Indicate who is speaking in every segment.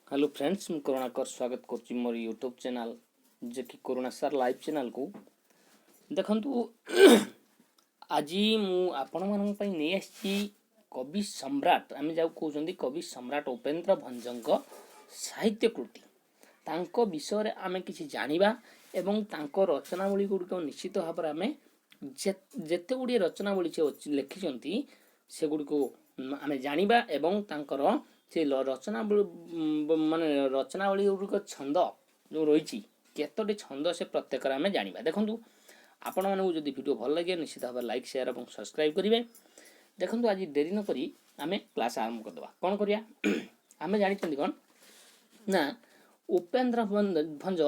Speaker 1: Hello friends, ମୁଁ କରୁଣାକର ସ୍ୱାଗତ କରୁଛି ମୋର ୟୁଟ୍ୟୁବ୍ ଚ୍ୟାନେଲ୍ ଯେ କି କରୁଣା ସାର୍ ଲାଇଭ୍ ଚ୍ୟାନେଲ୍କୁ। ଦେଖନ୍ତୁ, ଆଜି ମୁଁ ଆପଣମାନଙ୍କ ପାଇଁ ନେଇ ଆସିଛି କବି ସମ୍ରାଟ, ଆମେ ଯାହାକୁ କହୁଛନ୍ତି କବି ସମ୍ରାଟ ଉପେନ୍ଦ୍ର ଭଞ୍ଜଙ୍କ ସାହିତ୍ୟ କୃତି। ତାଙ୍କ ବିଷୟରେ ଆମେ କିଛି ଜାଣିବା ଏବଂ ତାଙ୍କ ରଚନାବଳୀ ଗୁଡ଼ିକ ନିଶ୍ଚିତ ଭାବରେ ଆମେ ଯେତେ ଗୁଡ଼ିଏ ରଚନାବଳୀ ସେ ଲେଖିଛନ୍ତି, ସେଗୁଡ଼ିକୁ ଆମେ ଜାଣିବା ଏବଂ ତାଙ୍କର ସେ ରଚନାବଳୀ, ମାନେ ରଚନାବଳୀ ଗୁଡ଼ିକ ଛନ୍ଦ ଯେଉଁ ରହିଛି, କେତୋଟି ଛନ୍ଦ ସେ ପ୍ରତ୍ୟେକରେ ଆମେ ଜାଣିବା। ଦେଖନ୍ତୁ, ଆପଣମାନଙ୍କୁ ଯଦି ଭିଡ଼ିଓ ଭଲ ଲାଗେ, ନିଶ୍ଚିତ ଭାବରେ ଲାଇକ୍, ସେୟାର ଏବଂ ସବସ୍କ୍ରାଇବ୍ କରିବେ। ଦେଖନ୍ତୁ, ଆଜି ଡେରି ନକରି ଆମେ କ୍ଲାସ୍ ଆରମ୍ଭ କରିଦେବା। କ'ଣ କରିବା? ଆମେ ଜାଣିଛନ୍ତି କ'ଣ ନା ଉପେନ୍ଦ୍ର ଭଞ୍ଜ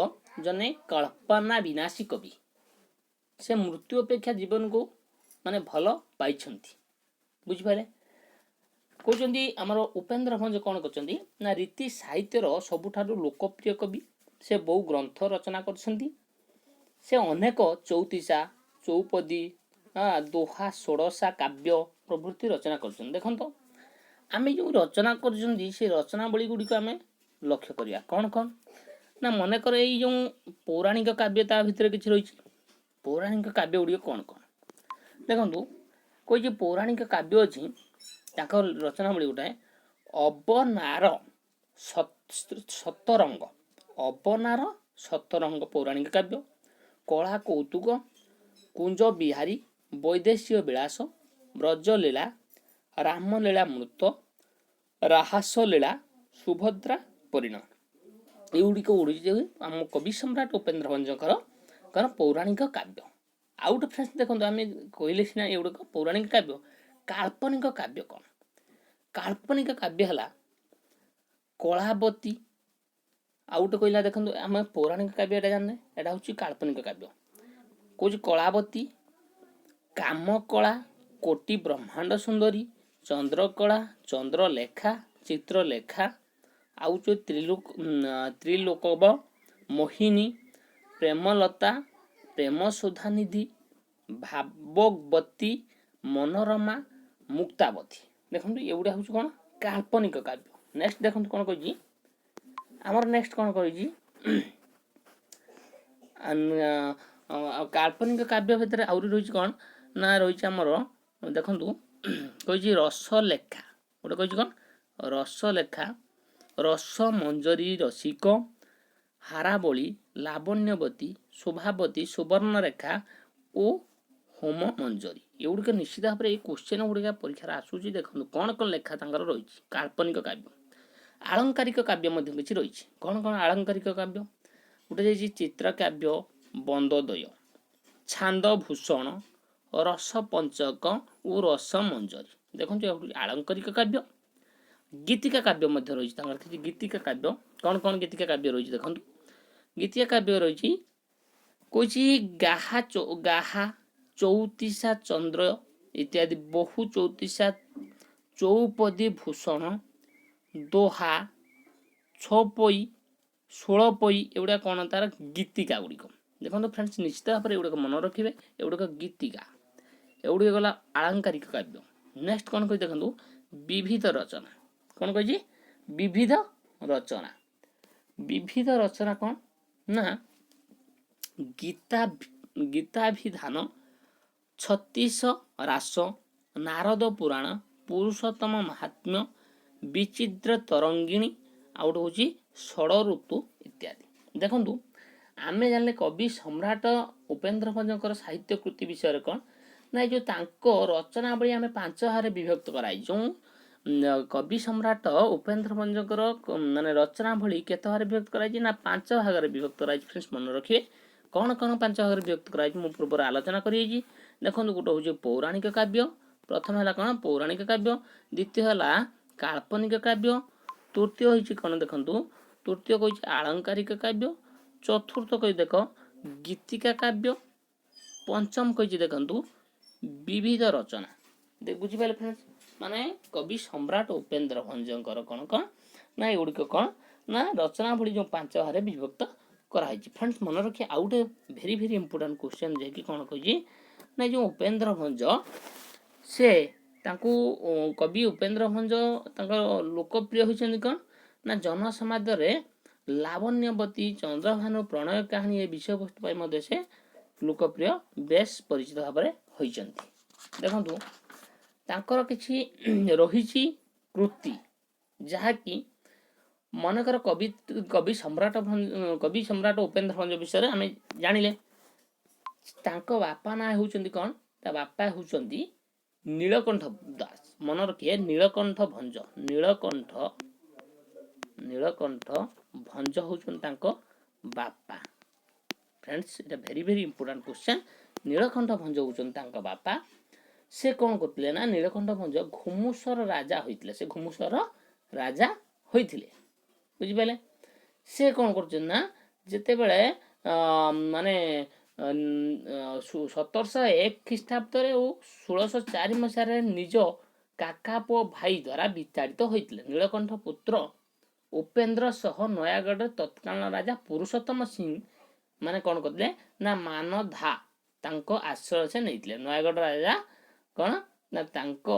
Speaker 1: ଜଣେ କଳ୍ପନା ବିନାଶୀ କବି। ସେ ମୃତ୍ୟୁ ଅପେକ୍ଷା ଜୀବନକୁ ମାନେ ଭଲ ପାଇଛନ୍ତି। ବୁଝିପାରିଲେ? କହୁଛନ୍ତି, ଆମର ଉପେନ୍ଦ୍ର ଭଞ୍ଜ କ'ଣ କରିଛନ୍ତି ନା ରୀତି ସାହିତ୍ୟର ସବୁଠାରୁ ଲୋକପ୍ରିୟ କବି। ସେ ବହୁ ଗ୍ରନ୍ଥ ରଚନା କରିଛନ୍ତି। ସେ ଅନେକ ଚଉତିଶା, ଚଉପଦୀ, ଦୋହା, ଷୋଡ଼ଶା କାବ୍ୟ ପ୍ରଭୃତି ରଚନା କରିଛନ୍ତି। ଦେଖନ୍ତୁ, ଆମେ ଯେଉଁ ରଚନା କରିଛନ୍ତି, ସେ ରଚନାବଳୀ ଗୁଡ଼ିକ ଆମେ ଲକ୍ଷ୍ୟ କରିବା। କ'ଣ କ'ଣ ନା ମନେକର ଏଇ ଯେଉଁ ପୌରାଣିକ କାବ୍ୟ, ତା ଭିତରେ କିଛି ରହିଛି। ପୌରାଣିକ କାବ୍ୟ ଗୁଡ଼ିକ କ'ଣ କ'ଣ? ଦେଖନ୍ତୁ, କହିଛି ପୌରାଣିକ କାବ୍ୟ ଅଛି ତାଙ୍କ ରଚନାବଳୀ ଗୋଟାଏ ଅବନାର ସତରଙ୍ଗ, ଅବନାର ସତରଙ୍ଗ ପୌରାଣିକ କାବ୍ୟ, କଳା କୌତୁକ, କୁଞ୍ଜ ବିହାରୀ, ବୈଦେଶୀୟ ବିଳାସ, ବ୍ରଜଲୀଳା, ରାମଲୀଳା ମୃତ, ରାହାସଲୀଳା, ସୁଭଦ୍ରା ପରିଣୟ। ଏଗୁଡ଼ିକ ଓଡ଼ିଛି ଆମ କବି ସମ୍ରାଟ ଉପେନ୍ଦ୍ର ଭଞ୍ଜଙ୍କର କ'ଣ ପୌରାଣିକ କାବ୍ୟ। ଆଉ ଗୋଟେ ଫ୍ରେଣ୍ଡସ୍ ଦେଖନ୍ତୁ, ଆମେ କହିଲେ ସିନା ଏଗୁଡ଼ିକ ପୌରାଣିକ କାବ୍ୟ, କାଳ୍ପନିକ କାବ୍ୟ କ'ଣ? କାଳ୍ପନିକ କାବ୍ୟ ହେଲା କଳାବତୀ। ଆଉ ଗୋଟେ କହିଲା, ଦେଖନ୍ତୁ, ଆମେ ପୌରାଣିକ କାବ୍ୟ ଏଇଟା ଜାଣିନେ, ଏଇଟା ହେଉଛି କାଳ୍ପନିକ କାବ୍ୟ। କହୁଛି କଳାବତୀ, କାମକଳା, କୋଟି ବ୍ରହ୍ମାଣ୍ଡ ସୁନ୍ଦରୀ, ଚନ୍ଦ୍ରକଳା, ଚନ୍ଦ୍ରଲେଖା, ଚିତ୍ରଲେଖା, ଆଉ ଯେଉଁ ତ୍ରିଲୋକବ ମୋହିନୀ, ପ୍ରେମଲତା, ପ୍ରେମ ସୁଧାନିଧି, ଭାବବତୀ, ମନୋରମା, ମୁକ୍ତାବତୀ। ଦେଖନ୍ତୁ, ଏଗୁଡ଼ା ହେଉଛି କ'ଣ କାଳ୍ପନିକ କାବ୍ୟ। ନେକ୍ସଟ ଦେଖନ୍ତୁ କ'ଣ କହିଛି ଆମର। ନେକ୍ସଟ କ'ଣ କହିଛି? କାଳ୍ପନିକ କାବ୍ୟ ଭିତରେ ଆହୁରି ରହିଛି କ'ଣ ନା ରହିଛି ଆମର, ଦେଖନ୍ତୁ, କହିଛି ରସଲେଖା ଗୋଟେ। କହିଛି କ'ଣ? ରସଲେଖା, ରସ ମଞ୍ଜରୀ, ରସିକ ହାରାବଳୀ, ଲାବଣ୍ୟବତୀ, ଶୋଭାବତୀ, ସୁବର୍ଣ୍ଣରେଖା ଓ ହୋମ ମଞ୍ଜରୀ। ଏଗୁଡ଼ିକ ନିଶ୍ଚିତ ଭାବରେ ଏଇ କୋଶ୍ଚେନ୍ ଗୁଡ଼ିକ ପରୀକ୍ଷାରେ ଆସୁଛି। ଦେଖନ୍ତୁ, କ'ଣ କ'ଣ ଲେଖା ତାଙ୍କର ରହିଛି କାଳ୍ପନିକ କାବ୍ୟ। ଆଳଙ୍କାରିକ କାବ୍ୟ ମଧ୍ୟ କିଛି ରହିଛି। କ'ଣ କ'ଣ ଆଳଙ୍କାରିକ କାବ୍ୟ? ଗୋଟେ ଯାଇଛି ଚିତ୍ରକାବ୍ୟ, ବନ୍ଦୋଦୟ, ଛାନ୍ଦଭୂଷଣ, ରସପଞ୍ଚକ ଓ ରସମଞ୍ଜରୀ। ଦେଖନ୍ତୁ, ଏହା ହେଉଛି ଆଳଙ୍କାରିକ କାବ୍ୟ। ଗୀତିକା କାବ୍ୟ ମଧ୍ୟ ରହିଛି ତାଙ୍କର କିଛି। ଗୀତିକା କାବ୍ୟ କ'ଣ କ'ଣ ଗୀତିକା କାବ୍ୟ ରହିଛି? ଦେଖନ୍ତୁ, ଗୀତିକା କାବ୍ୟ ରହିଛି, କହୁଛି ଗାହା ଚଉତିଶା ଚନ୍ଦ୍ର ଇତ୍ୟାଦି, ବହୁ ଚଉତିଶା, ଚଉପଦୀ ଭୂଷଣ, ଦୋହା, ଛପଇ, ଷୋଳପଇ। ଏଗୁଡ଼ା କ'ଣ ତାର ଗୀତିକା ଗୁଡ଼ିକ। ଦେଖନ୍ତୁ ଫ୍ରେଣ୍ଡସ୍, ନିଶ୍ଚିତ ଭାବରେ ଏଗୁଡ଼ିକ ମନେ ରଖିବେ, ଏଗୁଡ଼ିକ ଗୀତିକା। ଏଗୁଡ଼ିକ ଗଲା ଆଳଙ୍କାରିକ କାବ୍ୟ। ନେକ୍ସଟ କ'ଣ କହିଛି ଦେଖନ୍ତୁ, ବିବିଧ ରଚନା। କ'ଣ କହିଛି? ବିବିଧ ରଚନା। ବିବିଧ ରଚନା କ'ଣ ନା ଗୀତା, ଗୀତାଭିଧାନ, ଛତିଶ ରାସ, ନାରଦ ପୁରାଣ, ପୁରୁଷୋତ୍ତମ ମାହାତ୍ମ୍ୟ, ବିଚିତ୍ର ତରଙ୍ଗିଣୀ, ଆଉ ଗୋଟେ ହେଉଛି ଷଡ଼ ଋତୁ ଇତ୍ୟାଦି। ଦେଖନ୍ତୁ, ଆମେ ଜାଣିଲେ କବି ସମ୍ରାଟ ଉପେନ୍ଦ୍ର ଭଞ୍ଜଙ୍କର ସାହିତ୍ୟ କୃତି ବିଷୟରେ। କ'ଣ ନା ଏ ଯେଉଁ ତାଙ୍କ ରଚନାବଳୀ ଆମେ ପାଞ୍ଚ ଭାଗରେ ବିଭକ୍ତ କରାଯାଇଛି। ଯେଉଁ କବି ସମ୍ରାଟ ଉପେନ୍ଦ୍ର ଭଞ୍ଜଙ୍କର ମାନେ ରଚନାବଳୀ କେତେ ଭାଗରେ ବିଭକ୍ତ କରାଯାଇଛି ନା ପାଞ୍ଚ ଭାଗରେ ବିଭକ୍ତ କରାଯାଇଛି। ଫ୍ରେଣ୍ଡସ୍, ମନେ ରଖିବେ, କ'ଣ କ'ଣ ପାଞ୍ଚ ଭାଗରେ ବିଭକ୍ତ କରାଯାଇଛି, ମୁଁ ପୂର୍ବରୁ ଆଲୋଚନା କରିଯାଇଛି। ଦେଖନ୍ତୁ, ଗୋଟେ ହେଉଛି ପୌରାଣିକ କାବ୍ୟ। ପ୍ରଥମ ହେଲା କ'ଣ? ପୌରାଣିକ କାବ୍ୟ। ଦ୍ୱିତୀୟ ହେଲା କାଳ୍ପନିକ କାବ୍ୟ। ତୃତୀୟ ହେଇଛି କ'ଣ? ଦେଖନ୍ତୁ, ତୃତୀୟ କହିଛି ଆଳଙ୍କାରିକ କାବ୍ୟ। ଚତୁର୍ଥ କହି ଦେଖ ଗୀତିକା କାବ୍ୟ। ପଞ୍ଚମ କହିଛି, ଦେଖନ୍ତୁ, ବିବିଧ ରଚନା। ବୁଝିପାରିଲେ ଫ୍ରେଣ୍ଡସ୍? ମାନେ କବି ସମ୍ରାଟ ଉପେନ୍ଦ୍ର ଭଞ୍ଜଙ୍କର କ'ଣ କ'ଣ ନା ଏଗୁଡ଼ିକ କ'ଣ ନା ରଚନାବଳୀ ଯେଉଁ ପାଞ୍ଚ ଭାଗରେ ବିଭକ୍ତ କରାହେଇଛି। ଫ୍ରେଣ୍ଡସ୍, ମନେ ରଖି ଆଉ ଗୋଟେ ଭେରି ଭେରି ଇମ୍ପୋର୍ଟାଣ୍ଟ କ୍ୱେଶ୍ଚନ୍, ଯାଇକି କ'ଣ କହିଛି ନା ଏ ଯେଉଁ ଉପେନ୍ଦ୍ର ଭଞ୍ଜ, ସେ ତାଙ୍କୁ କବି ଉପେନ୍ଦ୍ର ଭଞ୍ଜ ତାଙ୍କର ଲୋକପ୍ରିୟ ହୋଇଛନ୍ତି କ'ଣ ନା ଜନସମାଜରେ ଲାବଣ୍ୟବତୀ, ଚନ୍ଦ୍ରଭାନୁ ପ୍ରଣୟ କାହାଣୀ ଏ ବିଷୟବସ୍ତୁ ପାଇଁ ମଧ୍ୟ ସେ ଲୋକପ୍ରିୟ, ବେଶ ପରିଚିତ ଭାବରେ ହୋଇଛନ୍ତି। ଦେଖନ୍ତୁ, ତାଙ୍କର କିଛି ରହିଛି କୃତି, ଯାହାକି ମନେକର କବି ସମ୍ରାଟ ଉପେନ୍ଦ୍ର ଭଞ୍ଜ ବିଷୟରେ ଆମେ ଜାଣିଲେ। ତାଙ୍କ ବାପା ନାଁ ହେଉଛନ୍ତି କ'ଣ? ତା ବାପା ହେଉଛନ୍ତି ନୀଳକଣ୍ଠ ଦାସ। ମନେ ରଖିଏ, ନୀଳକଣ୍ଠ ଭଞ୍ଜ। ନୀଳକଣ୍ଠ ଭଞ୍ଜ ହେଉଛନ୍ତି ତାଙ୍କ ବାପା। ଫ୍ରେଣ୍ଡସ୍, ଏଇଟା very very important question. Nilakantha Bhanja ହେଉଛନ୍ତି ତାଙ୍କ ବାପା। ସେ କ'ଣ କରୁଥିଲେ ନା, ନୀଳକଣ୍ଠ ଭଞ୍ଜ ଘୁମୁସର ରାଜା ହୋଇଥିଲେ। ସେ ଘୁମୁସର ରାଜା ହୋଇଥିଲେ, ବୁଝିପାରିଲେ? ସେ କ'ଣ କରୁଛନ୍ତି ନା, ଯେତେବେଳେ ମାନେ 1701 ଖ୍ରୀଷ୍ଟାବ୍ଦରେ ଓ 1604 ମସିହାରେ ନିଜ କାକା ପୁଅ ଭାଇ ଦ୍ୱାରା ବିତାଡ଼ିତ ହୋଇଥିଲେ। ନୀଳକଣ୍ଠ ପୁତ୍ର ଉପେନ୍ଦ୍ର ସହ ନୟାଗଡ଼ରେ ତତ୍କାଳୀନ ରାଜା ପୁରୁଷୋତ୍ତମ ସିଂ ମାନେ କ'ଣ କରିଥିଲେ ନା, ମାନଧା ତାଙ୍କ ଆଶ୍ରୟ ସେ ନେଇଥିଲେ। ନୟାଗଡ଼ ରାଜା କ'ଣ ନା, ତାଙ୍କ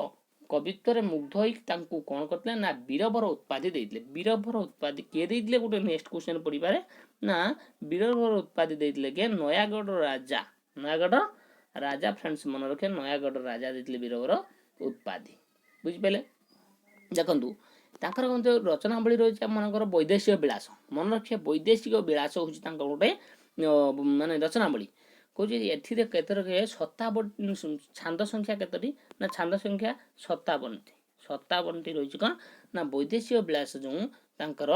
Speaker 1: କବିତ୍ୱରେ ମୁଗ୍ଧ ହୋଇ ତାଙ୍କୁ କ'ଣ କରିଥିଲେ ନା, ବୀରବର ଉପାଧି ଦେଇଥିଲେ। ବୀରବର ଉପାଧି କିଏ ଦେଇଥିଲେ? ଗୋଟେ ନେକ୍ସଟ କ୍ୱେଶ୍ଚନ ପଡ଼ିପାରେ ନା, ବୀରବର ଉପାଧି ଦେଇଥିଲେ କିଏ? ନୟାଗଡ଼ ରାଜା। ନୟାଗଡ଼ ରାଜା। ଫ୍ରେଣ୍ଡସ୍, ମନେ ରଖିବେ, ନୟାଗଡ଼ ରାଜା ଦେଇଥିଲେ ବୀରବର ଉପାଧି, ବୁଝିପାରିଲେ? ଦେଖନ୍ତୁ, ତାଙ୍କର ମଧ୍ୟ ରଚନାବଳୀ ରହିଛି ଆମମାନଙ୍କର ବୈଦେଶିକ ବିଳାସ। ମନେ ରଖିବେ, ବୈଦେଶିକ ବିଳାସ ହେଉଛି ତାଙ୍କର ଗୋଟେ ମାନେ ରଚନାବଳୀ। କହୁଛି, ଏଥିରେ କେତେ ରଖିବେ? 57। ଛାନ୍ଦ ସଂଖ୍ୟା କେତୋଟି ନା, ଛାନ୍ଦ ସଂଖ୍ୟା 57ଟି। 57ଟି ରହିଛି। କ'ଣ ନା, ବୈଦେଶିକ ବିଳାସ ଯେଉଁ ତାଙ୍କର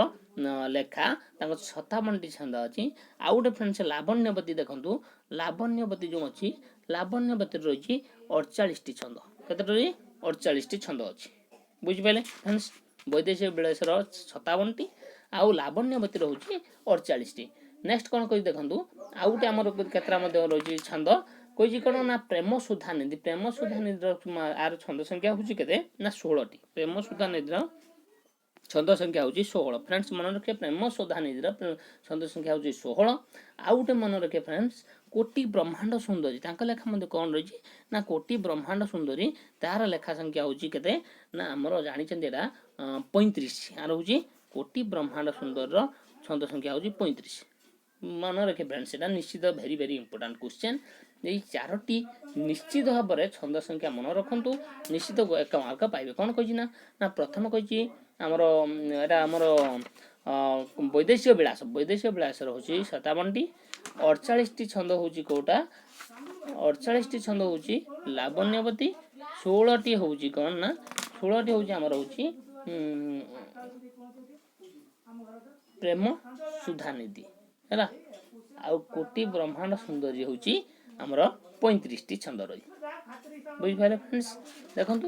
Speaker 1: ଲେଖା, ତାଙ୍କର 57ଟି ଛାନ୍ଦ ଅଛି। ଆଉ ଗୋଟେ ଫ୍ରେଣ୍ଡସ୍, ଲାବଣ୍ୟବତୀ। ଦେଖନ୍ତୁ, ଲାବଣ୍ୟବତୀ ଯେଉଁ ଅଛି, ଲାବଣ୍ୟବତୀରେ ରହିଛି 48ଟି ଛନ୍ଦ। କେତେଟି ରହିଛି? 48ଟି ଛନ୍ଦ ଅଛି, ବୁଝିପାରିଲେ ଫ୍ରେଣ୍ଡସ୍? ବୈଦେଶିକ ବିଳାସର 57ଟି ଆଉ ଲାବଣ୍ୟବତୀ ରହୁଛି 48ଟି। ନେକ୍ସଟ କ'ଣ କହିଛି ଦେଖନ୍ତୁ। ଆଉ ଗୋଟେ ଆମର କେତେଟା ମଧ୍ୟ ରହିଛି ଛାନ୍ଦ। କହିଛି କ'ଣ ନା, ପ୍ରେମ ସୁଧା ନିଧି। ପ୍ରେମ ସୁଧା ନିଧିର ଆର ଛନ୍ଦ ସଂଖ୍ୟା ହେଉଛି କେତେ ନା, 16ଟି। ପ୍ରେମ ସୁଧା ନିଧିର ଛନ୍ଦ ସଂଖ୍ୟା ହେଉଛି 16। ଫ୍ରେଣ୍ଡସ୍, ମନେ ରଖିବେ, ପ୍ରେମ ସୁଧା ନିଧିର ଛନ୍ଦ ସଂଖ୍ୟା ହେଉଛି 16। ଆଉ ଗୋଟେ ମନେ ରଖିବେ ଫ୍ରେଣ୍ଡସ୍, କୋଟି ବ୍ରହ୍ମାଣ୍ଡ ସୁନ୍ଦରୀ। ତାଙ୍କ ଲେଖା ମଧ୍ୟ କ'ଣ ରହିଛି ନା, କୋଟି ବ୍ରହ୍ମାଣ୍ଡ ସୁନ୍ଦରୀ। ତାର ଲେଖା ସଂଖ୍ୟା ହେଉଛି କେତେ ନା, ଆମର ଜାଣିଛନ୍ତି ଏଇଟା, 35। ଆର ହେଉଛି କୋଟି ବ୍ରହ୍ମାଣ୍ଡ ସୁନ୍ଦରୀର ଛନ୍ଦ ସଂଖ୍ୟା ହେଉଛି 35। ମନେ ରଖିବେ ଫ୍ରେଣ୍ଡସ୍, ଏଇଟା ନିଶ୍ଚିତ ଭେରି ଭେରି ଇମ୍ପୋର୍ଟାଣ୍ଟ କ୍ୱେଶ୍ଚନ୍। ଏଇ ଚାରୋଟି ନିଶ୍ଚିତ ଭାବରେ ଛନ୍ଦ ସଂଖ୍ୟା ମନେ ରଖନ୍ତୁ, ନିଶ୍ଚିତ 1 ମାର୍କ ପାଇବେ। କ'ଣ କହିଛି ନା, ପ୍ରଥମ କହିଛି ଆମର ଏଇଟା ଆମର ବୈଦେଶିକ ବିଳାସ। ବୈଦେଶିକ ବିଳାସର ହେଉଛି 57ଟି। 48ଟି ଛନ୍ଦ ହେଉଛି କେଉଁଟା? 48ଟି ଛନ୍ଦ ହେଉଛି ଲାବଣ୍ୟବତୀ। 16ଟି ହେଉଛି କ'ଣ ନା, 16ଟି ହେଉଛି ଆମର ହେଉଛି ପ୍ରେମ ସୁଧାନିଧି ହେଲା। ଆଉ କୋଟି ବ୍ରହ୍ମାଣ୍ଡ ସୁନ୍ଦରୀ ହେଉଛି ଆମର 35ଟି ଛନ୍ଦ ରହିଛି, ବୁଝିପାରିଲେ ଫ୍ରେଣ୍ଡସ୍? ଦେଖନ୍ତୁ,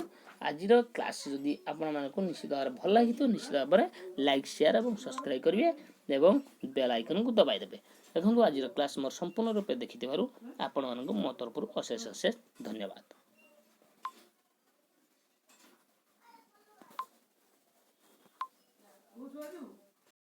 Speaker 1: ଆଜିର କ୍ଲାସ୍ ଯଦି ଆପଣମାନଙ୍କୁ ନିଶ୍ଚିତ ଭାବରେ ଭଲ ଲାଗିଥିବ, ନିଶ୍ଚିତ ଭାବରେ ଲାଇକ୍, ସେୟାର ଏବଂ ସବସ୍କ୍ରାଇବ୍ କରିବେ ଏବଂ ବେଲ୍ ଆଇକନ୍କୁ ଦବାଇ ଦେବେ। ଦେଖନ୍ତୁ, ଆଜିର କ୍ଲାସ୍ ମୋର ସମ୍ପୂର୍ଣ୍ଣ ରୂପେ ଦେଖିଥିବାରୁ ଆପଣମାନଙ୍କୁ ମୋ ତରଫରୁ ଅଶେଷ ଅଶେଷ ଧନ୍ୟବାଦ।